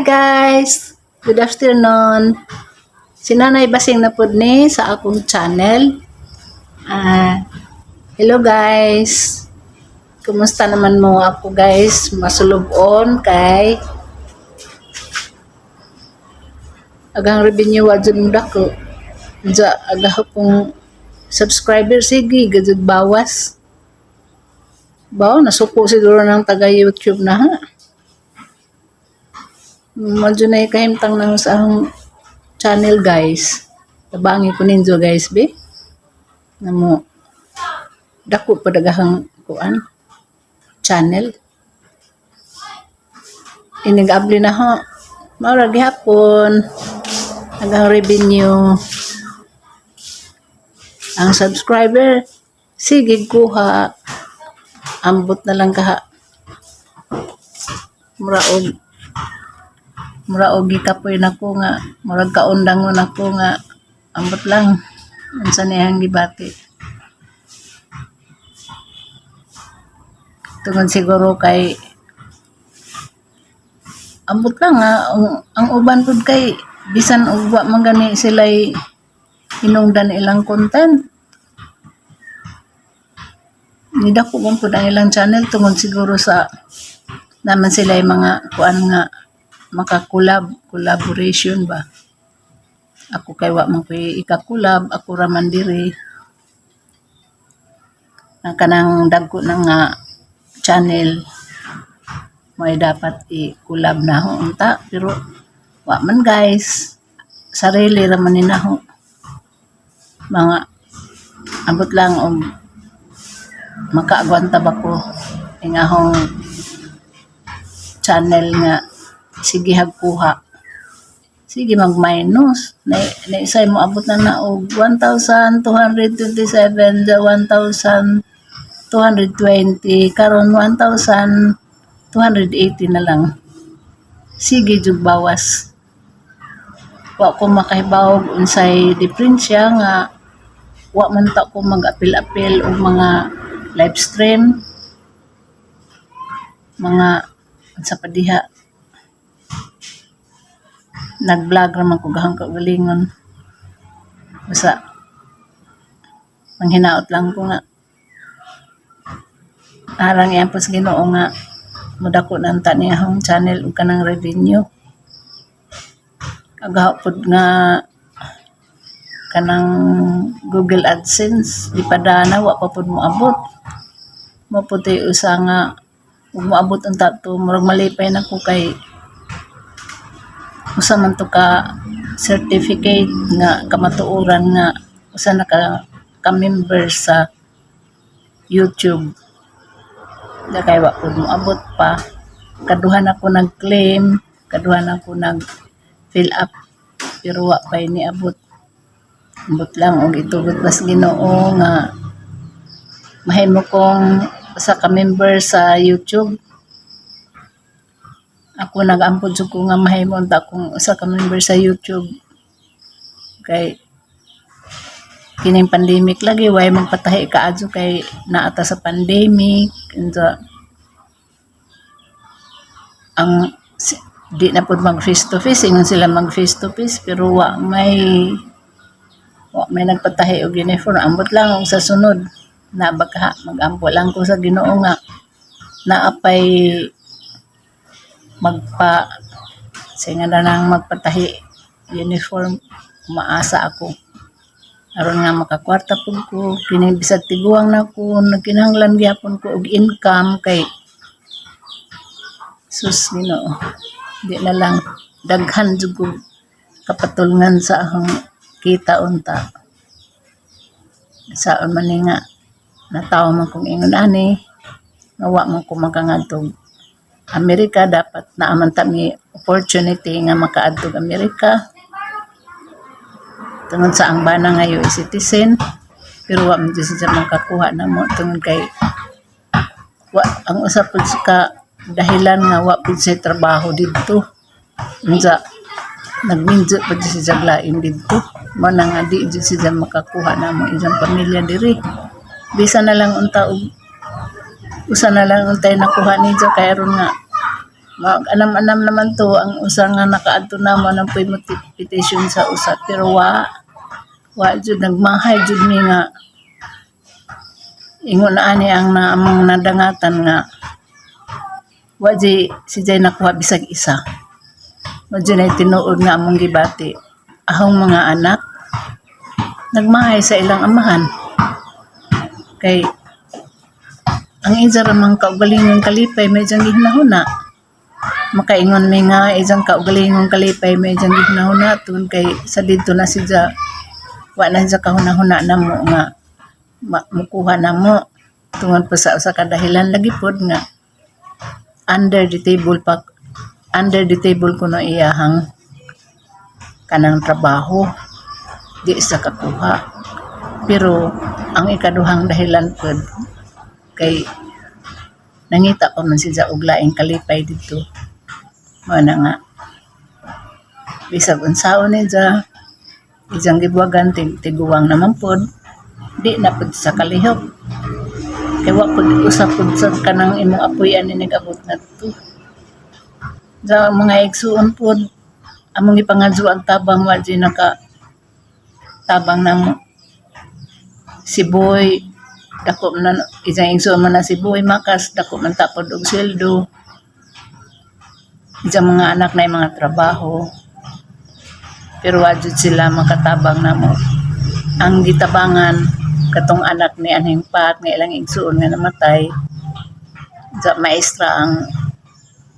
Guys! Good afternoon! Si Nanay Basing na pud ni sa akong channel. Hello guys! Kumusta naman mo ako, guys? Masulubon kay agang revenue wa jud mo dako. Unsa aga kong subscriber, sige gajud bawas. Baw nasuko siguro ng taga YouTube na ha. Medyo na kahimtang na sa akong channel, guys. Tabangi ko ninyo, guys, be. Namo dako pa dagahang kuan channel. Inig-abli na ho. Mao ra gihapon. Agang revenue. Ang subscriber, sige kuha. Ambot na lang kaha. Mura og gikapoy nako nga murag kaundangon ako nga ambot lang unsa niyang gibati. Tungod siguro kay ambot lang nga ang uban pud kay bisan og wa man gani sila'y hinungdan ilang content. Nidako man pud ang ilang channel tungod siguro sa naman sila mga kuan nga makakolab, collaboration ba. Ako kay wa man ko'y ika-collab, ako ra man diri. Ang kanang dagko na nga channel may dapat i-collab na ho unta, pero wa man, guys, sarili ra man ni naho. Mga ambot lang og makaagwanta ba ko ing ahong channel nga sige hagkuha. Sige mag-minus. Na isay mo abot na na og 1,227 sa 1,220, karon 1,280 na lang. Sige jud bawas. Wa ko makahibawog unsay diferensya nga wa man ta ko mag-apil-apil og mga live stream, mga unsa pa diha. Nag-vlog ra man ko gahang kaugalingon. Basta manghinaot lang ko nga arang iyan sa Ginoo nga modako na unta ni akong channel ug kanang revenue. Agaw pod nga kanang Google AdSense di pa dana, wa pa pod moabot. Mao pod to'y usa nga ug moabot unta to, murag malipay na ko kay usa man to ka certificate nga kamatuoran nga usa na ka member sa YouTube. Da kay wa pud moabot pa. Kaduha na ko nag-claim, kaduha na ko nag fill up, pero wa pa'y niabot. Ambot lang og itugot bas Ginoo nga mahimo kong usa ka member sa YouTube. Ako nag-ampo jud ko nga mahimo unta akong usa ka member sa YouTube. Kay kining pandemic lagi way magpatahi kaadyo kay naa ta sa pandemic. Unsa ang di na pud mag face to face, ingon sila mag face to face, pero wa may nagpatahi og uniform. Ambot lang og sa sunod na baka mag-ampo lang ko sa Ginoo nga naa pay magpa sa nga na nang magpatahi uniform. Maasa ako aron nga makakwarta pud ko kini bisag tiguang na ko, nagkinahanglan gyapon ko og income kay sus Ginoo, di na lang daghan jud kog kapatulngan sa akong kita unta. Saon man ni nga natawo man kong ingon ani nga wa man ko makangadtog Amerika, dapat naa man ta mi opportunity nga makaadtog Amerika tungod sa ang bana nga US citizen, pero wa man jud siya makakuha namo tungod kay wa ang usa pud ka dahilan nga wa pud siya trabaho didto. Unsa nagminjo pud siya lain didto, mao na nga di jud siya makakuha namo iyang pamilya diri. Bisan na lang unta og usa na lang untay nakuha niya kay aron nga Mag anam-anam naman to ang usa nga nakaadto namo ng puy petition sa usa, pero wa jud, nagmahay jud mi nga ingon na ani ang na among nadangatan nga wa di si Jay nakuha bisag isa. Wa jud ay tinuod nga among gibati. Ahong mga anak nagmahay sa ilang amahan kay ang isa ra mang kaugalingong kalipay may iyang gihunahuna. Makaingon mi nga isang kaugalingong kalipay may iyang gihunahuna tungod kay sa didto na siya, wa na siya kahunahuna namo nga mukuha namo tungod pa sa usa ka dahilan lagi pod nga under the table pa, under the table kuno iyahang kanang trabaho, di sa kakuha. Pero ang ikaduhang dahilan pod kay nangita pa man siya og laing kalipay didto. Mao na nga bisag unsaon niya iyang gibuwagan, tiguwang naman pod, di na pod sa kalihok kay wa pod usa pod sa kanang imong apoy-an ni nag-abot ngadto. Sa mga igsuon pod among gipangadyo ang tabang, wa jud naka tabang namo. Si Boy dako man isang igsuon man na si Boy Makas, dako man ta pod og sweldo. Iyang mga anak na mga trabaho, pero wa jud sila makatabang namo. Ang gitabangan katong anak ni anhing Pat nga ilang igsuon nga namatay. Sa maestra ang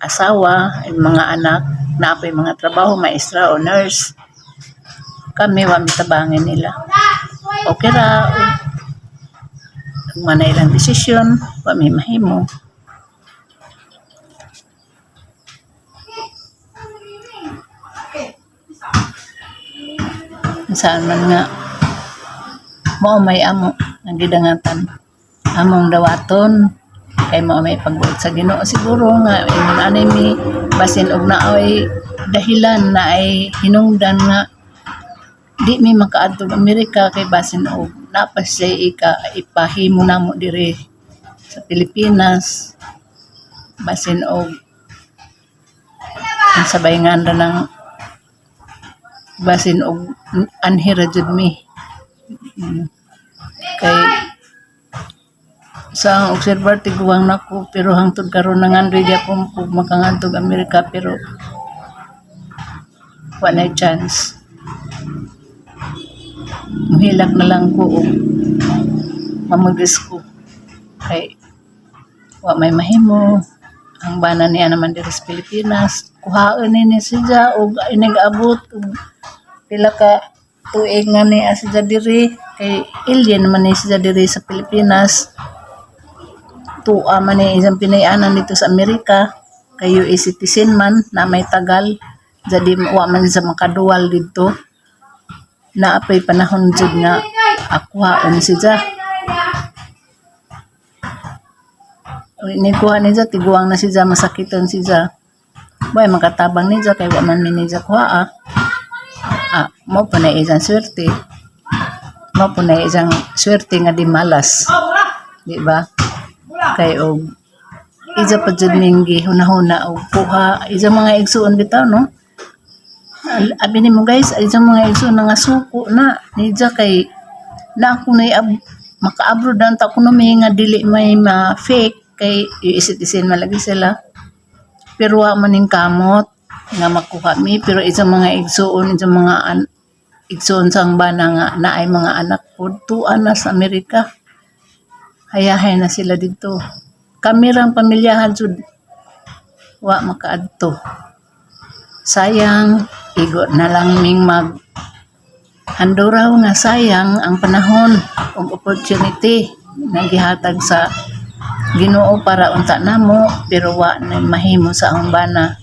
asawa, ang mga anak naa pay mga trabaho, maestra o nurse. Kami wa mi tabangin nila. Okay ra ug man na ilang desisyon, wa mi mahimo. Saan man nga mao may amo ang gidangatan among dawaton kay mao may pagbuot sa Ginoo siguro nga ingon ani mi, basin og naoy dahilan na ay hinungdan nga di mi makaadto og Amerika kay basin og naa pa siya ika ipahimo namo diri sa Pilipinas, basin og ang sabay nga ra ng basin og anhi ra jud mi. Kay sa ang observer tiguang nako, pero hangtod karon nangandoy gyapon ko makangadto og Amerika, pero wa nay chance. Muhilak na lang ko og mamagis ko kay wa may mahimo. Ang bana niya naman diri sa Pilipinas, kuhaon ni siya og inig-abot og pila ka tuig nga niya siya diri kay alien man ni siya diri sa Pilipinas. Tua man ni isang pinay-anan dito sa Amerika kay US citizen man na may tagal, jadi wa man siya makaduwal didto. Naa pay panahon jud nga akuhaon siya. Nikuha niya, tiguang na siya, masakiton siya. Way makatabang niya kay wa man mi niya kuhaa. Ah, mao po na isang swerte. Mao po na isang swerte nga di malas. Di ba? Kay og isa pa jud ning gihunahuna og kuha isa mga igsuon bitaw, no? Abi nimo guys, isa mga igsuon nga suko na niya kay na ako na maka-abroad na ta kuno mi nga dili may ma-fake kay US citizen man lagi sila. Pero wa man ning kamot nga makuha mi, pero isang mga igsuon, isang mga igsuon sang bana nga naay mga anak pod, tuwa na sa Amerika. Hayahay na sila didto. Kami rang pamilyahan jud wa makaadto. Sayang, igo na lang ming mag handuraw nga sayang ang panahon ug opportunity nga gihatag sa Ginoo para unta namo, pero wa na mahimo sa akong bana.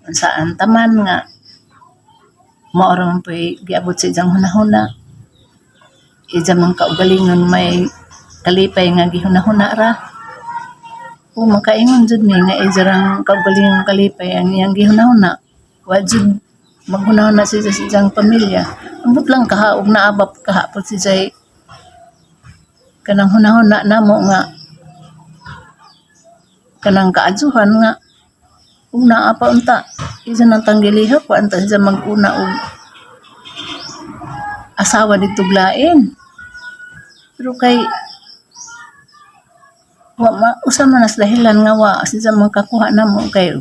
Unsaan taman nga mao ra man po'y giabot sa iyang hunahuna. Iya man kaugalingon may kalipay nga gihunahuna ra. O makaingon jud mi nga iya rang kaugalingong kalipay ang iyang gihunahuna. Wa jud maghunahuna siya sa iyang pamilya. Ambot lang kaha og naa ba kahapon si Jay kanang hunahuna namo nga kanang kaadzuhan nga Kung naa pa unta isa nang tanggilihok, wa unta siya mag-una og asawa didto lain. Pero kay wa ma usa man nas dahilan nga wa siya makakuha namo kay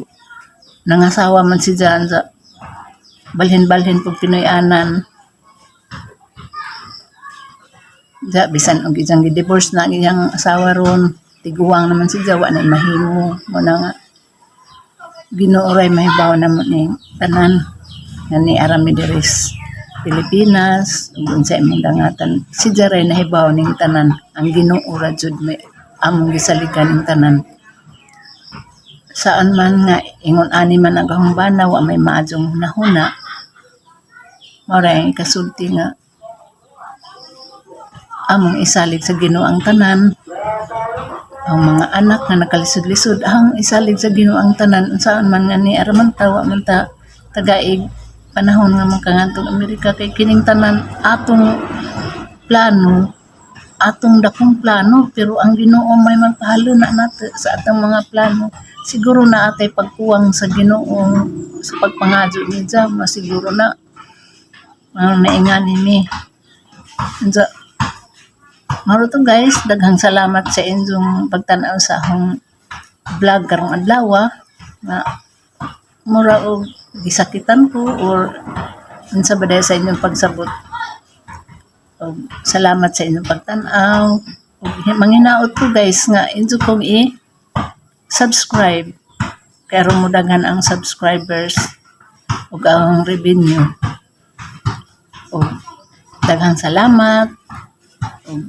nangasawa man siya sa balhin-balhin pug Pinoy-anan. Ja bisan og iyang gi-divorce na ang iyang asawa ron, tiguang naman siya, wa na mahimo. Mo na nga Ginoo ray mahibaw namo ning tanan nga niara mi diri sa Pilipinas ug unsa imong dangatan, siya ray nahibaw ning tanan. Ang Ginoo ra jud may among gisaligan ning tanan. Saan man nga ingon ani man ang akong bana, wa may maadyong hunahuna, mao ra ang ikasulti nga among isalig sa Ginoo ang tanan. Ang mga anak nga nakalisod-lisod, ang isalig sa Ginoo ang tanan. Unsaon man nga niara man ta, wa man ta tagaig panahon nga makangadtong Amerika kay kining tanan atong plano, atong dakong plano, pero ang Ginoo may magpahaluna nato sa atong mga plano. Siguro naa tay pagkuwang sa Ginoo sa pagpangadyo niya, masiguro na mga naingani mi. Unsa mao to, guys, daghang salamat sa inyong pagtan-aw sa akong vlog karong adlaw nga mura og gisakitan ko or unsa ba diay sa inyong pagsabot. Og salamat sa inyong pagtan-aw. Ug manghinaot ko, guys, nga inyo kong i-subscribe kay aron modaghan ang subscribers ug ang revenue. Og daghang salamat. Ug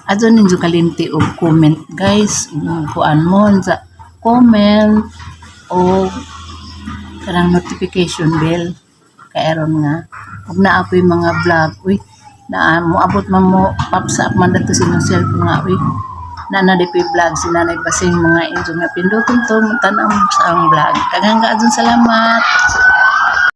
adto ninyo kalimti og comment, guys, ug kuan mo sa comment o kanang notification bell kay aron nga ug naa ko'y mga vlog, uy, naa moabot man mo, pops up man dadto sa inyong cellphone nga, "Uy, naa na di vlog si Nanay Basing," mga inyo nga pinduton to, tan-aw sa akong vlog. Daghang kaayong salamat.